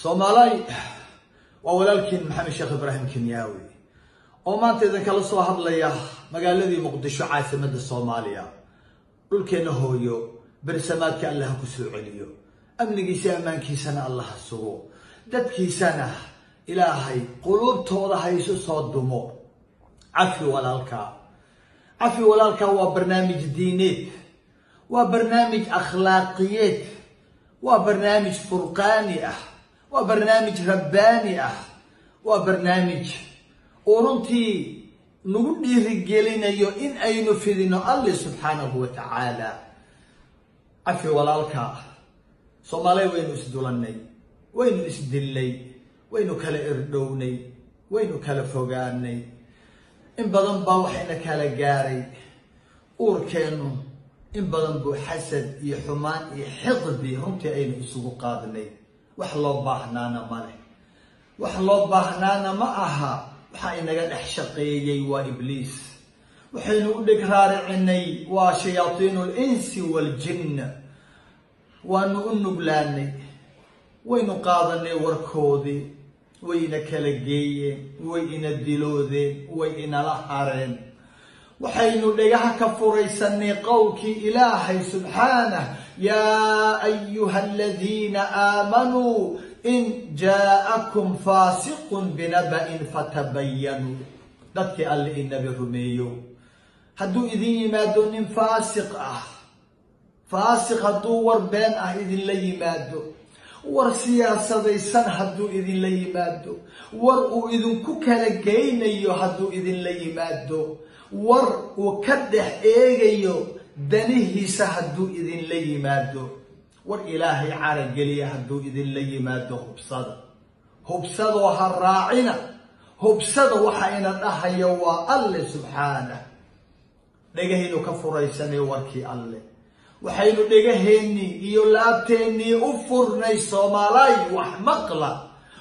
Soomaalay, waa walaalkiin Maxamed Sheekh Ibraahim Kenyaawi oo maanta idinkala soo hadlaya magaaladii Muqdisho, caasimadda Soomaaliya. Dhulkeenna hooyo bersamaadka Allah ku soo celiyo, amnigiisa ammaankiisana Allah ha sugo, dadkiisana Ilaahay quluubtooda ha isu soo dumo. Cafi walaalka, cafi walaalka waa barnaamij diineed, waa barnaamij akhlaaqiyeed, waa barnaamij furqaani ah, waa barnaamij rabbaani ah, waa barnaamij uu runtii nagu dhiirigelinayo in aynu fidino Alle subxaanahu wa tacaala. Cafi walaalka. Soomaaliya, waynu isdulannay, waynu isdillay, waynu kala irdhownay, waynu kala fogaanay. In badan baa waxayna kala gaaray uurkeennu, in badan buu xasad iyo xumaan iyo xiqdi runtii aynu isugu qaadnay. Wax loo baahnaana ma leh, wax loo baahnaana ma aha. Waxaa inaga dhex shaqeeyey waa Ibliis, waxaynu u dheg raaricinay waa shayaatiinu alinsi waaljin. Waanu u nuglaanay, waynu qaadanay warkoodii, wayna kala geeyeen, way ina diloodeen, way inala hareen. Waxaynu dhegaha ka furaysanay qowlkii Ilaahay subxaanah: "Yaa ayuha aladiina aamanuu in jaa'akum faasiqun binaba'in fatabayanuu." Dadkii Alle inabi rumeeyo, hadduu idin yimaado nin faasiq ah, faasiq hadduu war been ah idinla yimaado, war siyaasadaysan hadduu idinla yimaado, war uu idinku kala geynayo hadduu idinla yimaado, war uu ka dhex eegayo danihiisa hadduu idinla yimaado, war Ilaahay carageliya hadduu idinla yimaado, hubsada, hubsadoo ha raacina, hubsada. Waxa ina dhahaya waa Alle subxaanah. Dhegahaynu ka furaysanay warkii Alle, waxaynu dhegaheennii iyo laabteennii u furnay, Soomaalay wax maqla,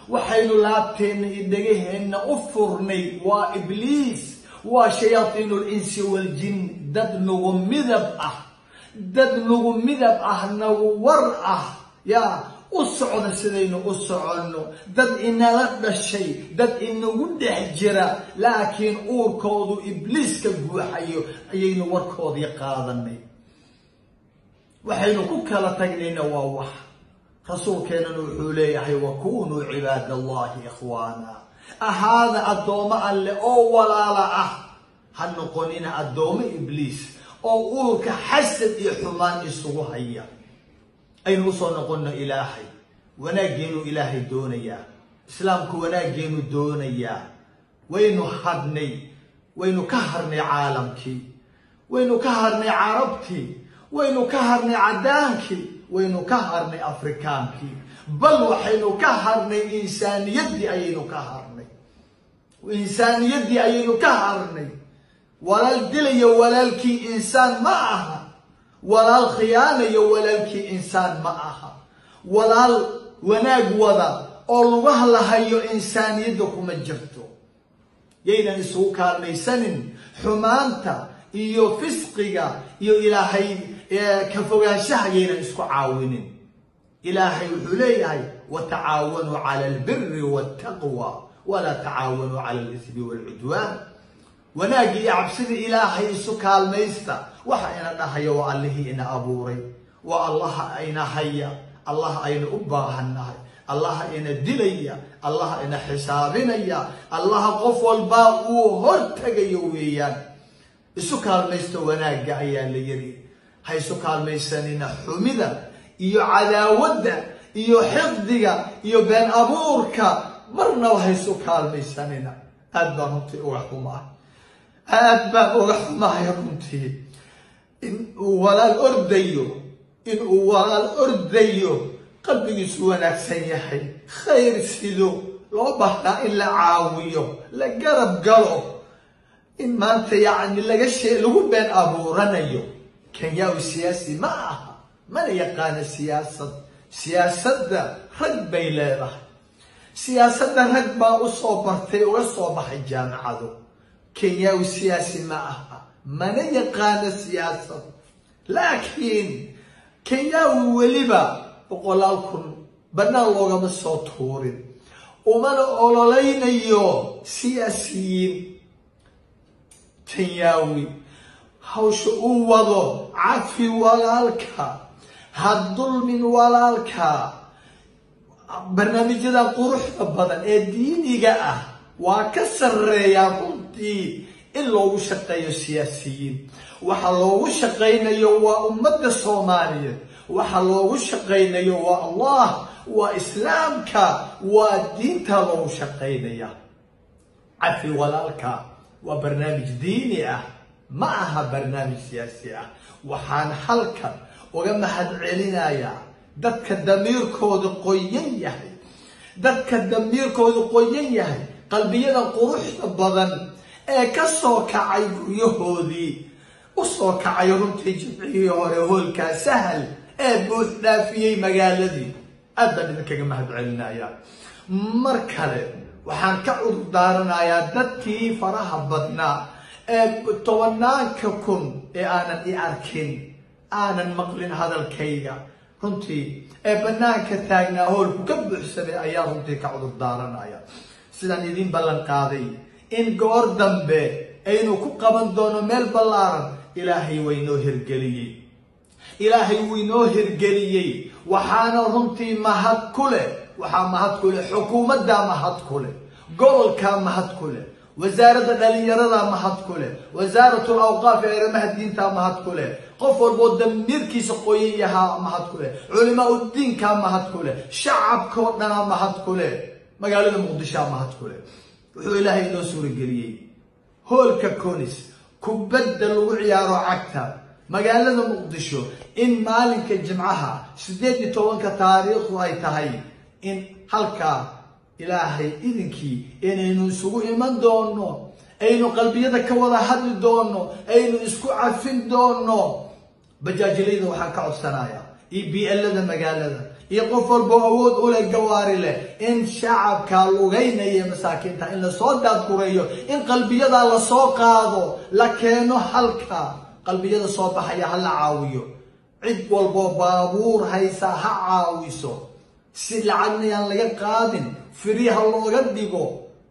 waxaynu laabteenna iyo dhegaheenna u furnay waa Ibliis, waa shayaatiinu linsi waaljin. Dad nagu midab ah, dad nagu midab ah, nagu war ah, yaa u socda sidaynu u soconno, dad inala dhashay, dad inagu dhex jira, laakiin uurkoodu Ibliis ka guuxayo ayaynu warkoodii qaadanay. Waxaynu ku kala tagnayna waa wax rasuulkeenana wuxuu leeyahay: "Wakunuu cibaad Allahi ikhwaana." Ahaada addoommo Alle oo walaala ah, ha noqonina addoommo Ibliis oo uurka xasad iyo xumaan isugu haya. Aynu usoo noqonno Ilaahay. Wanaaggeenu Ilaahay doonayaa, Islaamku wanaaggeenu doonayaa. Waynu hadhnay, waynu ka harnay caalamkii, waynu ka harnay Carabtii, waynu ka harnay caddaankii, waynu ka harnay Afrikaankii, bal waxaynu ka harnay insaaniyaddii ayaynu ka harnay, insaaniyaddii ayaynu ka harnay. Walaal dilayo walaalkii insaan ma aha, walaal khiyaanayo walaalkii insaan ma aha, walaal wanaag wada oo lugaha la hayo insaaniyadda kuma jirto. Yaynan isugu kaalmaysanin xumaanta iyo fisqiga iyo Ilaahay ka fogaanshaha, yaynan isku caawinin. Ilaahay wuxuu leeyahay: "Watacaawanuu cala albiri waltaqwa walaa tacaawanuu cala alismi waalcudwaan." Wanaaggii iyo cabsida Ilaahay isu kaalmaysta. Waxa ina dhahaya waa Allihii ina abuuray, waa Allaha ina haya, Allaha aynu u baahannahay, Allaha ina dilaya, Allaha ina xisaabinaya, Allaha qof walbaa uu hor tagayo weeyaan. Isu kaalmaysta wanaagga ayaa la yiri, ha isu kaalmaysanina xumida iyo cadaawadda iyo xiqdiga iyo been abuurka, marnaba ha isu kaalmaysanina. Aad baan runtii uga xumahay, aad baan uga xumahay runtii in uu walaal ordayo, in uu walaal ordayo, qalbigiisu wanaagsan yahay, khayr sido, loo baahnaa in la caawiyo, la garab galo, in maanta yacni laga shee lagu been abuuranayo. Kenyaawi siyaasi ma aha, mana yaqaano siyaasad. Siyaasadda rag bay leedahay, siyaasadda rag baa usoo bartay, uga soo baxay jaamacado. Kenyaawi siyaasi ma aha, mana yaqaano siyaasad, laakiin Kenyaawi weliba boqolaal kun Bannaan loogama soo tuurin, umana ololaynayo siyaasiyiin. Kenyaawi hawsha uu wado, cafi walaalka, ha dulmin walaalka. Barnaamijyada quruxda badan ee diiniga ah waa ka sarreeyaa runtii in loogu shaqeeyo siyaasiyiin. Waxa loogu shaqaynayo waa ummadda Soomaaliyeed, waxa loogu shaqaynayo waa Allah, waa Islaamka, waa diinta loogu shaqaynaya. Cafi walaalka waa barnaamij diini ah, ma aha barnaamij siyaasi ah. Waxaan halkan uga mahad celinayaa dadka damiirkooda qoyan yahay, dadka damiirkooda qoyan yahay, qalbiyada quruxda badan ee ka soo kacay guryahoodii, u soo kacay runtii jimcihii hore hoolkaa Sahal ee buux dhaafiyey magaaladii. Aad baan idinkaga mahad celinayaa. Mar kale waxaan ka cudur daaranayaa dadkii faraha badnaa ee tobanaanka kun ee aanan i arkin, aanan maqlin hadalkayga runtii, ee banaanka taagnaa hoolku ka buuxsamay ayaa runtii ka cudur daaranaya. Sidaan idin ballan qaaday in goor dambe aynu ku qaban doono meel ballaaran, Ilaahay waynoo hirgeliyey, Ilaahay wuu inoo hirgeliyey. Waxaana runtii mahad ku leh, waxaa mahad ku leh xukuumaddaa, mahad ku leh gobolkaa, mahad ku leh wasaaradda dhalinyarada, mahad ku leh wasaaratul awqaaf ee arrimaha diinta, mahad ku leh qof walboo damiirkiisa qoyan yahaa, mahad ku leh culimaa udiinkaa, mahad ku leh shacabkoo dhanaa, mahad ku leh magaalada Muqdishoa, mahad ku leh. Wuxuu Ilaahay inoo suurageliyey hoolka Conis, kubadda lagu ciyaaro cagta magaalada Muqdisho, in maalinka Jimcaha 18-ka taariikhdu ay tahay, in halkaa Ilaahay idinkii inaynu isugu iman doono, aynu qalbiyada ka wada hadli doono, aynu isku cafin doono. Bajaajilayda waxaan ka codsanayaa iyo BL-ada magaalada iyo qof walbo awood u leh, gawaari leh, in shacabka lugaynaya masaakiinta in lasoo daadgureeyo, in qalbiyada lasoo qaado, la keeno halka. Qalbiyada soo baxaya ha la caawiyo. Cid walboo baabuur haysa ha caawiso, si lacagna yaan laga qaadin, free ha looga dhigo.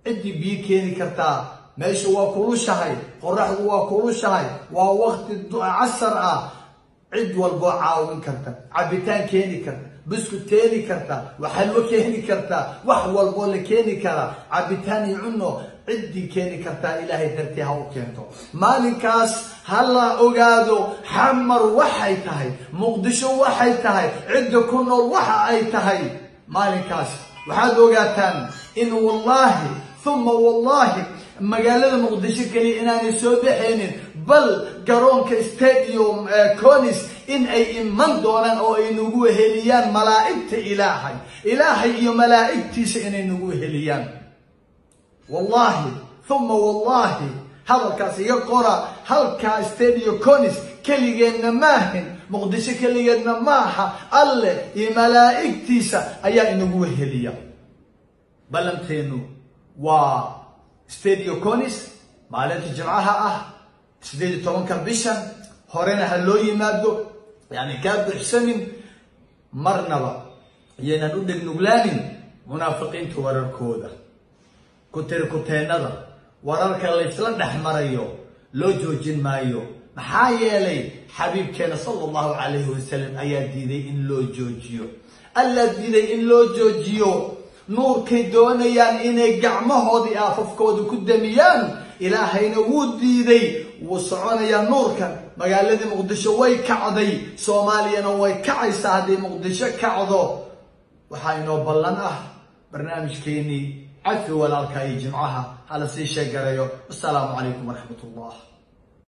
Ciddii biyo keeni kartaa, meeshu waa kulushahay, qoraxdu waa kulushahay, waa waqti casar ah. Cid walboo caawin karta, cabitaan keeni karta, buskut keeni karta, waxalwo keeni karta, wax walboo la keeni karaa, cabitaan iyo cuno, ciddii keeni kartaa Ilaahay dartii ha u keento. Maalinkaas ha la ogaado Xamar waxay tahay, Muqdisho waxay tahay, cidda ku nool waxa ay tahay. Maalinkaas waxaad ogaataan in wallaahi uma wallaahi magaalada Muqdisho keliya inaanay soo baxaynin, bal garoonka Stadium Conis in ay iman doonaan oo ay nagu weheliyaan malaa'igta Ilaahay, Ilaahay iyo malaa'igtiisa inay nagu weheliyaan. Wallaahi uma wallaahi, hadalkaas iga qora. Halkaa Stadium Conis keligeenna maahin, Muqdisho keligeedna maaha, Alle iyo malaa'igtiisa ayaa inagu weheliya. Ballanteenu waa Stadium Conis maalinta Jimcaha ah 18-ka bishan. Horena ha loo yimaado, yani kaa buuxsamin. Marnaba iyaynaan u dhegnuglaanin munaafiqiinta wararkooda, kutirikuteennada, wararka laysla dhex marayo loo joojin maayo. Maxaa yeelay xabiibkeena sala allahu calayhi wasalam ayaa diiday in loo joojiyo, Allaa diiday in loo joojiyo. Nuurkay doonayaan inay gacmahoodii aafafkooda ku damiyaan, Ilaahayna wuu diiday. Wuu soconayaa nuurkan. Magaaladii Muqdisho way kacday, Soomaaliyana way kacaysaa hadday Muqdisho kacdo. Waxaa inoo ballan ah barnaamijkeenii cafi walaalka iyo Jimcaha. Hala sii sheegarayo. Wasalaamu calaykum waraxmat ullah.